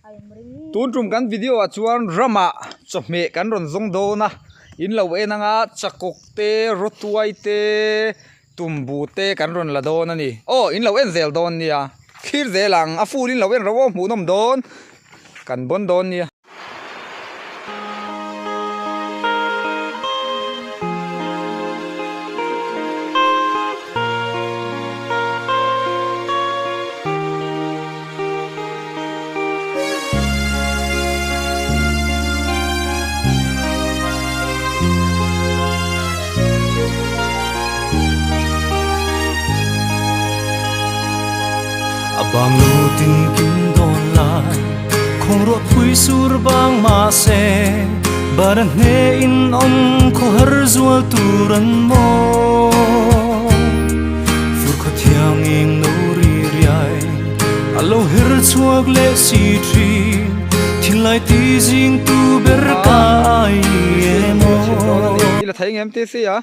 Tun tum kan video ah chuan ramah chawhmeh kan rawn zawng dawn a, in lo en anga chakawk te rawtuai te tumbu te kan rawn la dawn a ni. Aw in lo en zel dawn nia, thlir zel ang a full in lo en ro aw hmuhnawm dawn kan bawn dawn nia. A bang lo tin kim dawn lai Khawng ruah phui sur bang mah se Bar a hne in awm khaw har zual tur an maw Fur khaw thiang eng no ri riai A lo her chhuak leh si thin Thinlai ti zing tu ber ka ai emaw. I la thei ngem ti si a?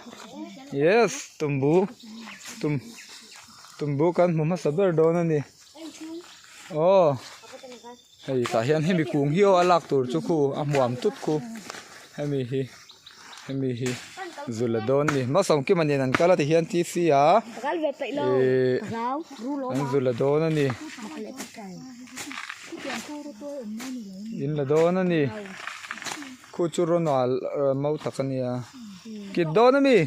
Yes, tumbu tum tumbu kan hmu hmasa ber dawn a ni. Aw hei tah hian hemi kung hi aw a lak tur chu khu a hmuam tut khu hemi hi hemi hi zula dawn a ni Malsawmkima nen an kal a ti hian T C a ihh an zula dawn a ni in la dawn a ni khu chu rawnal mau tak a nia kit dawn a mi.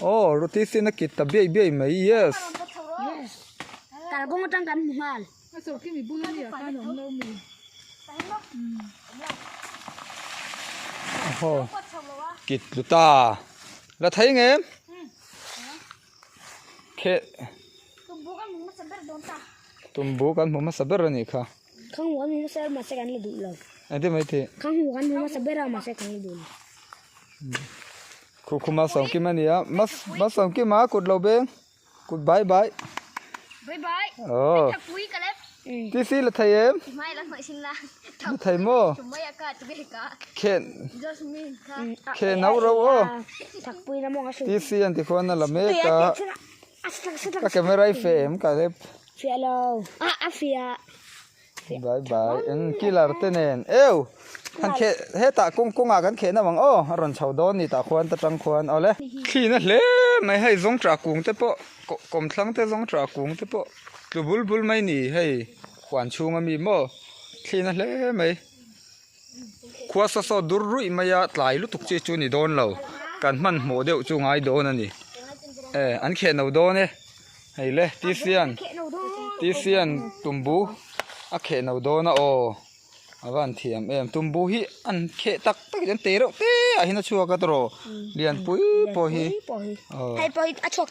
Aw roti sin a kit ta biaih biaih mai yes. Yes. Kalkawng atang kan hmu nghal. A sawr khi mi bul ani ah khan a awm lo mi. Aw kit tlu ta. La thei ngem? Khe. Tumbu kan hmu hmasa ber dawn ta. Tumbu kan hmu hmasa ber anih kha. Khang hmu kan hmu hmasa ber mahse kan la duh lo. Engtin mai tih? Khang hmu kan hmu hmasa ber a mahse kan la duh lo. Khu khu Malsawmkim a ni a, Malsawmkima kut lo beng, kut bai bai. Bai bai. Aw. TC la thei em? La thei maw? Khen. Khen hauh rauh aw. TC an ti khuan a la mek a. Ka camera i feh em ka lep. Fiah lo. A fiah. Bai bai eng killer te nen eu han kheh hetah kawng kawngah kan kheh na ang aw a rawn chho dawn ni tah khuan ta tang khuan awle. Thlina hle mai hei zawng tah kung te pawh kawmthlang te zawng tah kung te pawh tlu bul bul mai ni hei huan chhung ami maw thlina hle mai khua saw saw dur ruih mai a tlai lutuk chi chu ni dawn lo kan hmanhmawh deuh chu ngai dawn a ni e an kheh no dawn e. Hei le Tisian Tisian tumbu a kheh no dawn a aw a van thiam em tumbu hi an kheh tak tak in an te reuh te ah hian a chhuak a tawrh lianpui pawh hi aw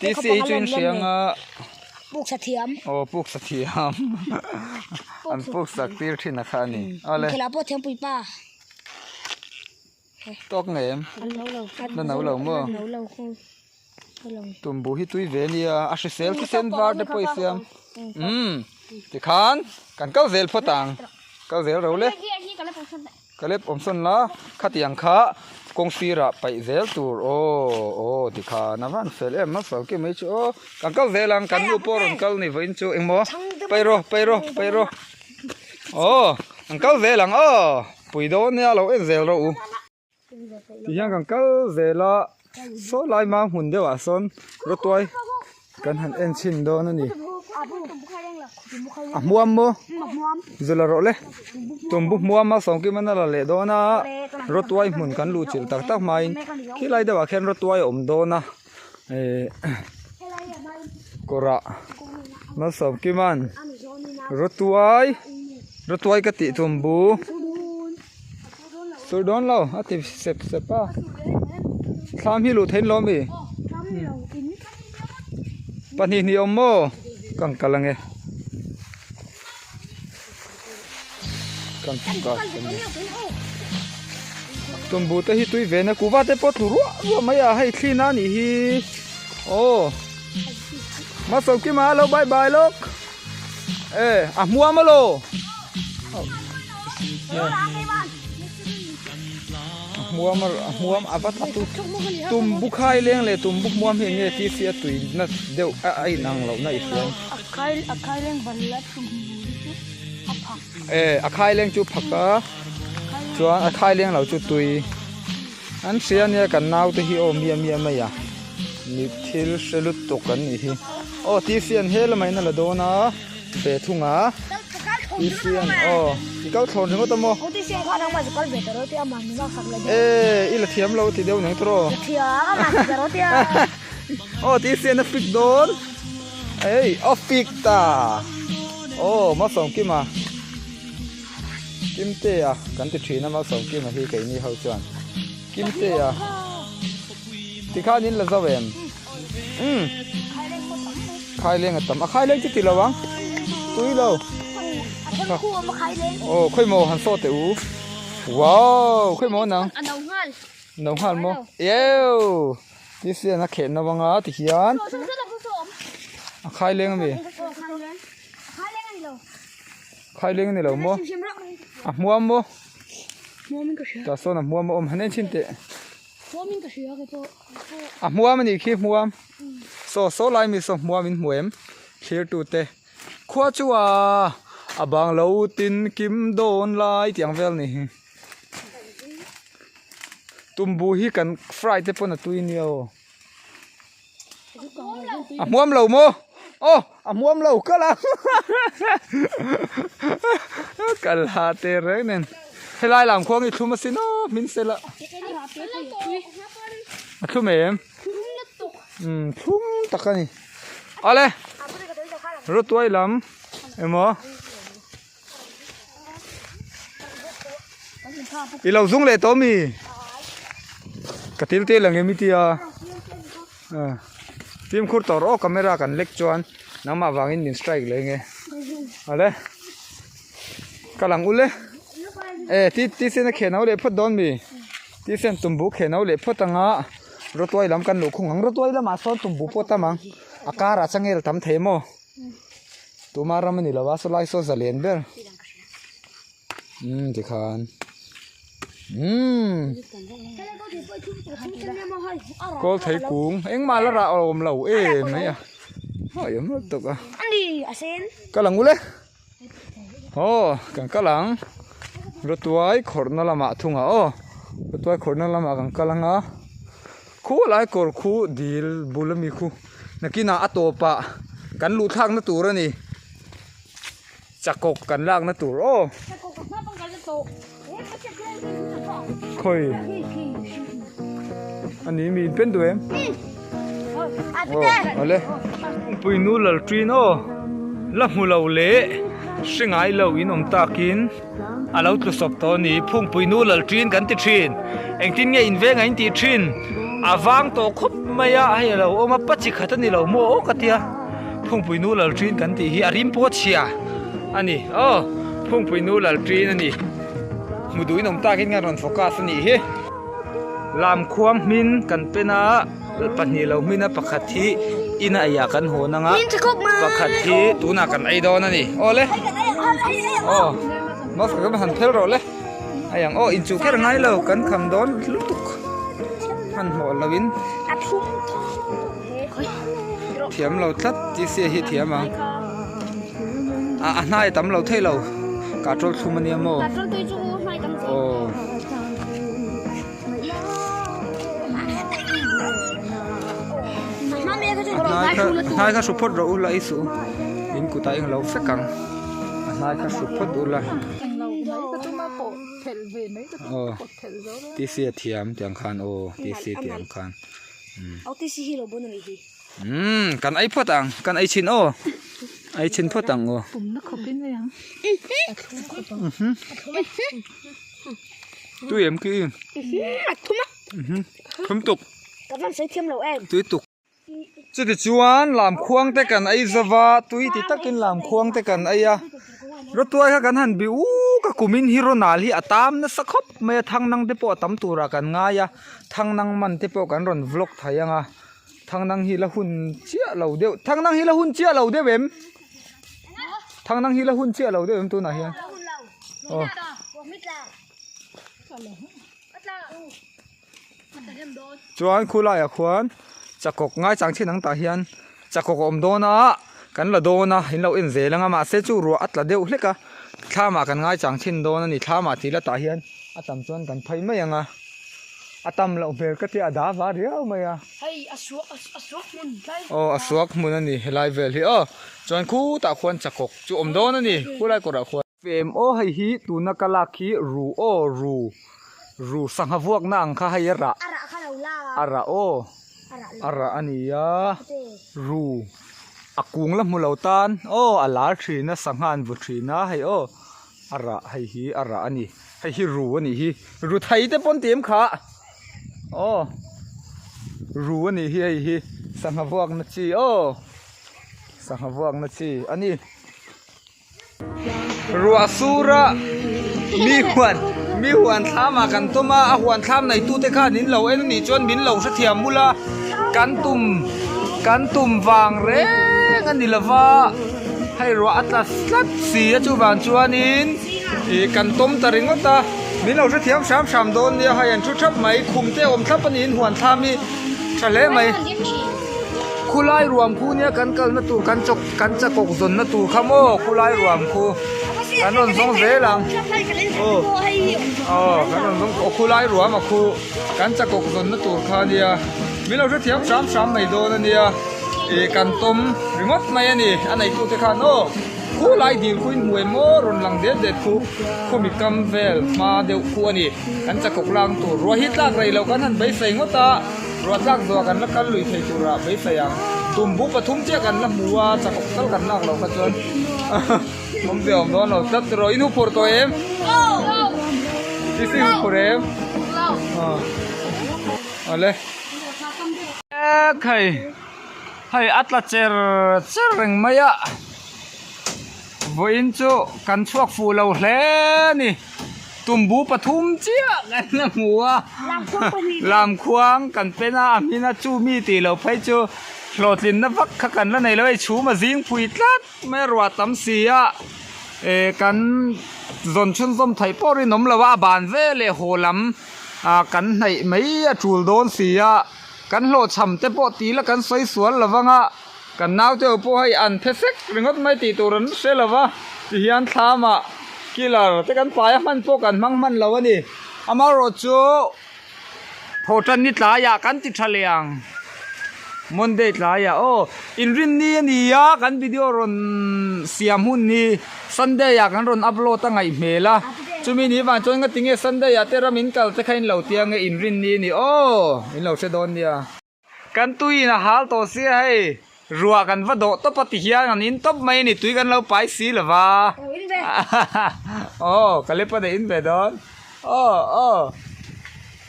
Tisia hi chu in hria anga aw puk sa thiam an puk sak tir thin a kha a ni awle tawk ngei em la no lo maw. Tumbu hi tui ve ania a hrisel thisen var te pawh i siam umm tikhan kan kal zel phawt ang kal zel ro le ka lep awm sawn la khatiang kha kawng sirah paih zel tur aw aw tikhan a van fel em a fel kim mai chu aw kan kal zel ang kan nu pawh rawn kal ni vawiin chu engmaw paih rawh paih rawh paih rawh aw an kal zel ang aw pui dawn nia lo en zel rawh u. Tihian kan kal zel a saw lai hma hmun deuh ah sawn rawtuai kan han en chhin dawn a ni a hmuam maw zula rawh le tumbu hmuam a sawmkim an a la leh dawn a rawtuai hmun kan luh chilh tak tak hmain khilai deuh ah khian rawtuai a awm dawn a eh kawrah malsawmkima'n rawtuai rawtuai ka tih tumbu. Sur dawn lo a ti sep sep a thlam hi luh theih an lo ami pahnih hnih awm maw ka ang kal ange kan ka tumbu te hi tui ve na kuhva te pawh tlu ruah ruah mai a hei thli na anih hi aw Masawkima lo bye bye lawk e a hmuam alaw. Hmuam a hmuam a va tu tumbu khai leng leh tumbu hmuam hi enge ti si a tui na deuh a a inang loh na i hria a khai a khai leng ban la tumbu hi chu a phak. E a khai leng chu phak a chuan a khai leng lo chu tui an hria ania kan naute hi aw miah miah mai a mi thil hre lutuk an nih hi aw T C an he lamah in a la dawn a ve thung a T C an aw i kal thlawn ringawt a maw e i la thiam lo ti deuh nang tawh aw T C an a fik dawn. Ei a fik ta aw Malsawmkima Kimtea kan ti thin a Malsawmkima hi keini ho chuan Kimtea tikhan in la zo em umm khaileng a tam a khaileng chu ti lo ang tui lo aw khawimaw han saw teh u wow khawimaw nang no nghal maw eww. Tisian a kheh no anga tihian a khai leng ami khai leng ani lo maw a hmuam maw tah sawn a hmuam a awm han en chhin teh a hmuam anih khi hmuam saw saw lai mi saw hmuam in hmu em thlir tu te khua chu a a bang lo tin kim dawn lai tih ang vel a ni hi. Tumbu hi kan fry te pawn a tui nia aw. A hmuam lo maw? Aw a hmuam lo kal ang. Kal ha te reng nen. Helai lam khuang hi thlum asin aw hmin sela. A thlum em? Umm thlum tak a ni. Awle rawtuai lam emaw. I lo zung leh tawh mi? Ka til te lang em i tia. Fimkhur tawh rawh aw camera kan lek chuan nangmah vangin min strike leh nge. Awle ka lang ul e. E ti ti sen a khen ho leh phawt dawn mi? Ti sen tumbu khen ho leh phawt anga rawtuai lam kan luh khung ang. Rawtuai lamah sawn tumbu pawh tam ang. A karah changel tam thei maw? Tuma ram a ni lo a saw lai saw zalen ber umm tikhan umm kawl thei kung engmah la rah a awm lo em mai a hawi awm lo tawk a kal ang ule aw kan kal ang rawtuai khawrhna lamah thung a aw rawtuai khawrhna lamah kan kal ang a khulai kawr khu dil bul ami khu. Nakinah a tawpah kan luh thlakna tur a ni. Chakawk kan lakna tur aw. Khawi a ni mi pen duh em? Aw awle. Pumpui nu lal ṭin aw. La hmu lo leh hre ngai lo in awm takin a lo tlu sawp tawh a ni. Phungpui nu lal ṭin kan ti ṭhin. Engtin nge in veng a in tih ṭhin? A vang tawh khawp mai a, hei a lo awm a, pa chi khat a ni lo maw aw ka tia. Phungpui nu lal ṭin kan tih hi a rim pawh a chhia a ni. Aw Phungpui nu lal ṭin a ni. Hmu duh in awm takin kan rawn focus a nih hi. Lamkhuang hmin kan pen a. Pahnih lo hmina pakhat hi ina eiah kan hawn anga pakhat hi tunah kan ei dawn a ni aw le aw mask ka han phel rawh le hei ang aw inchuh kher ngai lo kan kham dawn lutuk hmanhmawh lo in thiam lo tlat tc hi thiam ang a a hnai tam lo thei lo katrol thlum ania maw aw. A hnai kha hru phawt rawh u la i suh in kutah eng lo vek ang a hnai kha hru phawt u la aw T C a thiam tiang khan aw T C tiang khan umm kan ei phawt ang kan ei chhin aw ei chhin phawt ang aw. Tui em khi thum tuk Ka van sawi thiam lo em. Tui tuk. Chuti chuan lamkhuang te kan ei zova tui ti takin lamkhuang te kan ei a rawtuai kha kan han bih uk a kumin hi rawnal hi a tam nasa khawp mai a thangnang te pawh a tam turah kan ngai a thangnang man te pawh kan rawn vlog thei ang a thangnang hi la hun chiah lo deuh thangnang hi la hun chiah lo deuh em. Thangnang hi la hun chiah lo deuh em tunah hian aw chuan khulaiah khuan chakawk ngaichang chin ang tah hian chakawk a awm dawn a kan la dawn a in lo en zel ang a mahse chu ruah a tla deuh hlek a. Thlamah kan ngaichang thin dawn a ni. Thlamah tih la tah hian a tam chuan kan phei mai ang a. A tam loh hmel ka tia a da va riau mai a. Hei a suak a suak hmun tlai. Aw a suak hmun a ni helai vel hi aw. Chuan khutah khuan chakawk chu awm dawn a ni khulai kawrah khuan. Fem aw hei hi tuna ka lak hi ru aw ru ru sangha vuakna ang kha hei a rah. A rah kha lo la. A rah aw. A rah a ni a ru a kung la hmu lo tan aw a lar thin a sangha an vu thin a hei aw a rah hei hi a rah a ni hei hi ru a nih hi ru thei te pawn tih em kha aw ru a nih hi hei hi sangha vuakna chi aw sangha vuakna chi a ni. Ruah sura mi huan mi huan thlamah kan tum a a huan thlam neitute khan in lo en anih chuan min lo hrethiam mul a kan tum kan tum vang reng a ni lova hei ruah a tla tlat si a chuvang chuanin ih kan tawm ta ringawt a min lo hrethiam hram hram dawn nia hei an thu thap mai khum te a awm thlap a niin huan thlam hi tha hle mai khulai ruam khu nia kan kalna tur kan chawk. Kan chakawk zawnna tur kha maw khulai ruam khu kan rawn zawng zel ang aw aw kan rawn zawng aw khulai ruam a khu kan chakawk zawnna tur kha ania min lo hrethiam hram hram mai dawn ania ih kan tawm ringawt mai a ni a neitute khan aw khulai dil khu in hmu em maw rawn lang det det khu khawmi kam vel hma deuh khu a ni kan chakawk lang tur ruah hi tlak rei loh kan han beisei ngawt a. Ruah tlak zuah kan la kal lui thei turah beisei ang. Tumbu pathum chiah kan la hmu a, chakawk tal kan lak loh kha chuan awm ve awm dawn lo tlat rawh. In huphurh tawh em? I si huphurh em? Awle. Hei hei a tla cher cher reng mai a. Vawiin chu kan chhuak fuh lo hle a ni. Tumbu pathum chiah kan la hmu a. Lamkhuang kan pen a, a hmina chu mi tih loh phei chu hlawhtlinna vak kha kan la nei lo. Hei chhum a zing phui tlat mai a, ruah tam si a. Eh kan zawn chhunzawm theih pawh rinawm lo a, a ban ve leh haw lam ah kan hnaih mai a tul dawn si a. Kan hlawhchham te pawh tih la kan sawi sual lo vang a. Kan naute ho pawh hei an phe sek ringawt mai tih tur an hre lo va, tihian thlamah killer te kan pai a hman pawh kan hmang hman lo a ni. Amaherawh chu thawhtan ni tlaiah kan ti tha leh ang, Monday tlaiah aw inrinni a ni a, kan video rawn siam hun hi Sunday ah kan rawn upload a ngaih hmel a, chumi ni vang chuan ngatinge Sunday ah te ram in kal te kha in lo tia nge inrinni a ni aw in lo hre dawn nia. Kan tuiin a hal tawh sia hei, ruah kan va dawh tawp a ti hian an in tawp mai a ni, tui kan lo pai si lo va. Aw, ka lep a neih in ve dawn. Aw, aw,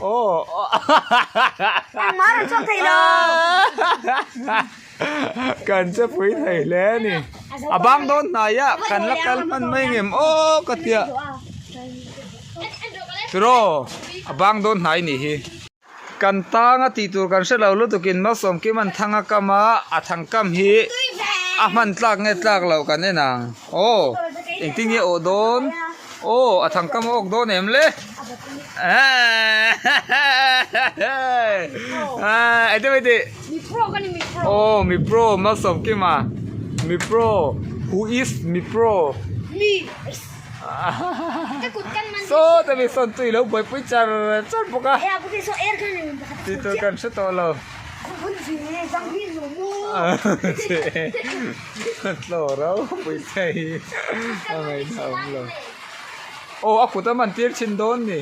aw, aw. Engmah a rawn chhuak thei lo. Kan che pui thei hle a ni. A bang dawn hnai a, kan la kal hman mai ngem aw ka tia. Tiraw, a bang dawn hnai nih hi. Kan tang a tih tur kan hre lo lutukin Malsawmkim an thang a kam a, a thang kam hi a hman tlak nge tlak loh kan en ang. Aw, engtin nge awh dawn? Aw, a thang kam a awk dawn em le? Engtin mai tih? Mi pro ka ni mi pro. Aw, mi pro Malsawmkima, mi pro, who is mi pro? Mi. Saw te mi sawn chu i lo buaipui char char bawk a tih tur kan hre tawh lo tlaw ropui che hi a ngaihna awm lo aw a kut a man tir thin dawn ni.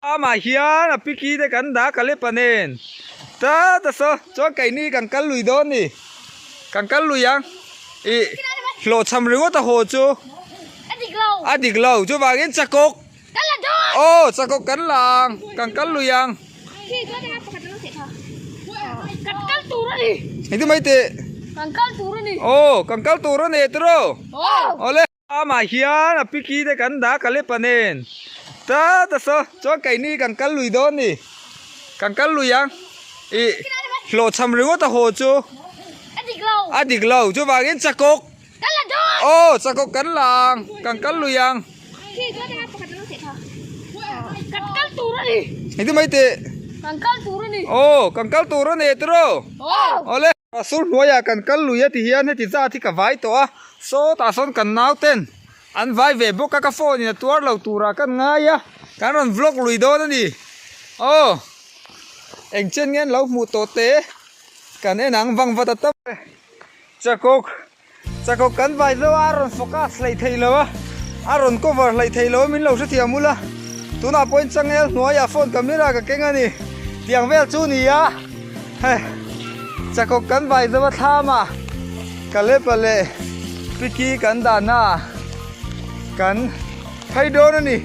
Amah hian a piki te kan dah ka lepa nen ta ta saw chuan keini kan kal lui dawn ni kan kal lui ang ih hlawhchham ringawt a haw chu a dik lo chuvangin chakawk aw chakawk kan la ang kan kal lui ang engtin mai teh aw kan kal tur a ni tiraw awle. Amah hian a piki te kan dah ka lepa nen ta ta saw chuan keini kan kal lui dawn ni kan kal lui ang ih hlawhchham ringawt a haw chu a dik lo chuvangin chakawk aw chakawk kan la ang kan kal lui ang engtin mai teh aw kan kal tur a ni tiraw awle. Pastor hnuaiah kan kal lui a ti hian heti zat hi ka vai tawh a, sawtah sawn kan nau ten An vai ve bawk a ka phone in a tuar lo turah kan ngai a kan rawn vlog lui dawn a ni aw eng chen nge an lo hmuh tawh te kan en ang vang vat a tam e chakawk chakawk kan vai zo a a rawn focus hleih theih lo a a rawn cover hleih theih lo a min lo hrethiam ula tunah pawhin changel hnuaiah phone camera ka keng a ni tiang vel chu ni a hei chakawk kan vai zo a thlam a. Kalepa leh Piki kan dahna ah kan phei dawn a ni.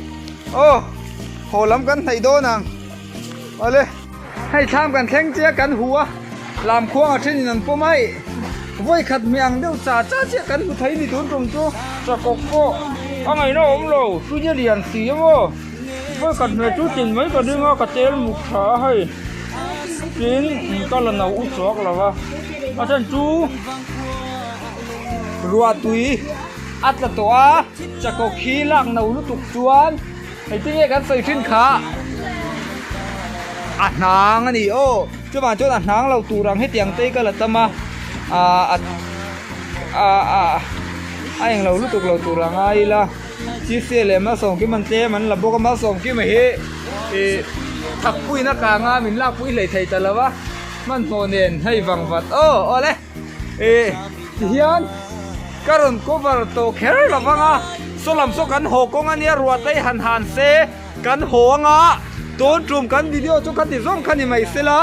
Aw, haw lam kan hnaih dawn ang. Awle, hei thlam kan thleng chiah kan hu a, lam khuang a thenin an pawm a ih. Vawi khat hmeh ang deuh cha cha chiah kan hmu thei ni tun tum chu. Chakawk pawh a ngaihna awm lo, suinya lian si a maw. Vawi khat hmeh chu tin mai ka ring a, ka tel muk tha a hei. Tin, ka la no u chhuak lo va, a then chu ruah tui a tla tawh a, chakawk hi lak no lutuk chuan engtin nge kan sawi thin kha a hnang a ni aw, chuvang chuan a hnang lo tur ang hetiang te hi ka la tam a, ah ah a englo lutuk lo tur a ngai ila. Chisel leh Malsawmkim an tlem an la bawk a, Malsawmkima hi ih thakpuiin a kang a min lakpui hlei thei ta lo a, hmanhmawh nen hei vang vat aw awle ih tihian ka rawn cover tawh kher lo vang a, saw lam saw kan haw kawng a nia ruah te hi han han se kan haw anga tun tum kan video chu ka ti zawng kha ni mai sela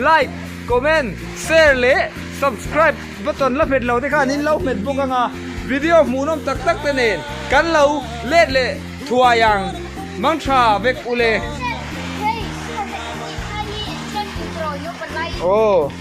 like comment share leh subscribe button la hmet lo te khan in lo hmet bawk anga video hmuhnawm tak tak te nen kan lo let leh thuai ang mang tha vek ule. Aw.